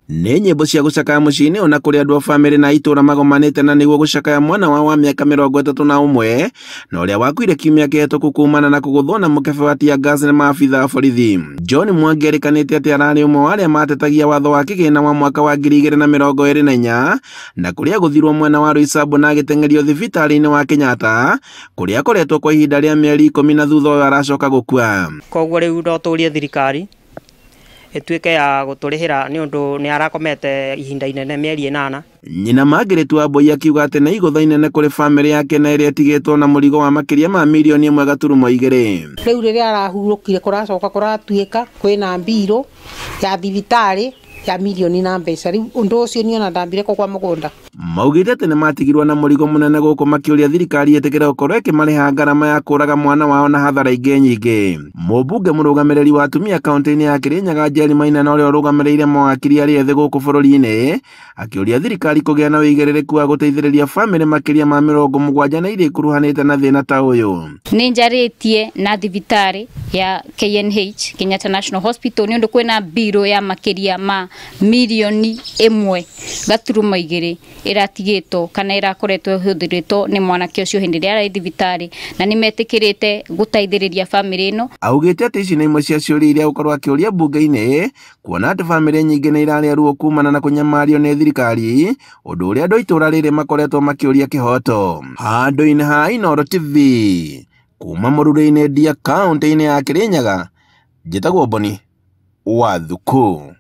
Nĩ nyĩmbo cia gũcakaya mũciĩ-inĩ ona kũrĩ andũ a bamĩrĩ na itũra magomanĩte na nĩguo gũcakaya mwana wao wa mĩaka 31 na ũrĩa wakuire kiumia kĩhetũku kumana na kũgũthwo na mũkebe wa tear gas nĩ maabitha a borithi. John Mwangi erĩkanĩte atĩ ararĩ ũmwe wa arĩa matetagia watho wa kĩgĩna wa mwaka wa 2024 na kũrĩa gũthirwo mwena wa Roysambu na agĩteng'erio thibitarĩ-inĩ wa Kenyatta kũrĩa akoretwo kwa ihinda rĩa mĩeri 10 na thutha ũyũ aracoka gũkua. Koguo rĩu no tũrie thirikari ĩtuĩke ya gũtũrĩhĩra nĩ ũndũ nĩ arakomete ihinda inene mĩeri 8. Nyina Margaret Wambui akiuga atĩ nĩ igũtha inene kũrĩ bamĩrĩ yake na ĩrĩa ĩtigĩtwo na mũrigo wa makĩria ma mirioni 1.2. Rĩu rĩrĩa arahurũkire kũracoka kũratuĩka kwĩna mbirũ ya thibitarĩ ya mirioni na mbeca. Rĩu ũndũ ũcio niĩ ona ndambire kũgwa mũgũnda. Maugĩte atĩ nĩ matigirwo na mũrigo mũnene gũkũ makĩũria thirikari ĩtĩkĩre gũkorwo ĩkĩmarĩha ngarama ya kũraga mwana wao na hathara ingĩ nyingĩ. Mũmbunge mũrũgamĩrĩri wa atumia kaunti-inĩ ya Kirinyaga Njeri Maina na ũrĩa ũrũgamĩrĩire mawakiri arĩa ethĩ gũkũ bũrũri-inĩ akĩũria thirikari kũgĩa na ũigĩrĩrĩku wa gũteithĩrĩria bamĩrĩ makĩria ma 70 na iria ikuruhanĩte na thĩna ta ũyũ. Nĩ njarĩtie na thibitarĩ ya KNH Kenyatta National Hospital nĩ ũndũ kwĩna mbirũ ya makĩria ma mirioni 1.2 ĩratigĩtwo kana ĩrakoretwo ĩhũthĩrĩtwo nĩ mwanake ũcio hĩndĩ ĩrĩa arĩ thibitarĩ na nĩ metĩkĩrĩte gũteithĩrĩria bamĩrĩ ĩno. Augĩte atĩ ici nĩ imwe cia ciũria iria gũkorwo akĩũria mbunge-inĩ kuona atĩ bamĩrĩ nyingĩ nĩ irarĩa ruo kumana na kũnyamario nĩ thirikari ũndũ ũrĩa andũ a itũra rĩrĩ makoretwo makĩũria kĩhoto. Handũ-inĩ ha Inooro TV kuma Mũrurĩ-inĩ Ndia kaunti-inĩ ya Kirinyaga, njĩtagwo Boni wa Thuku.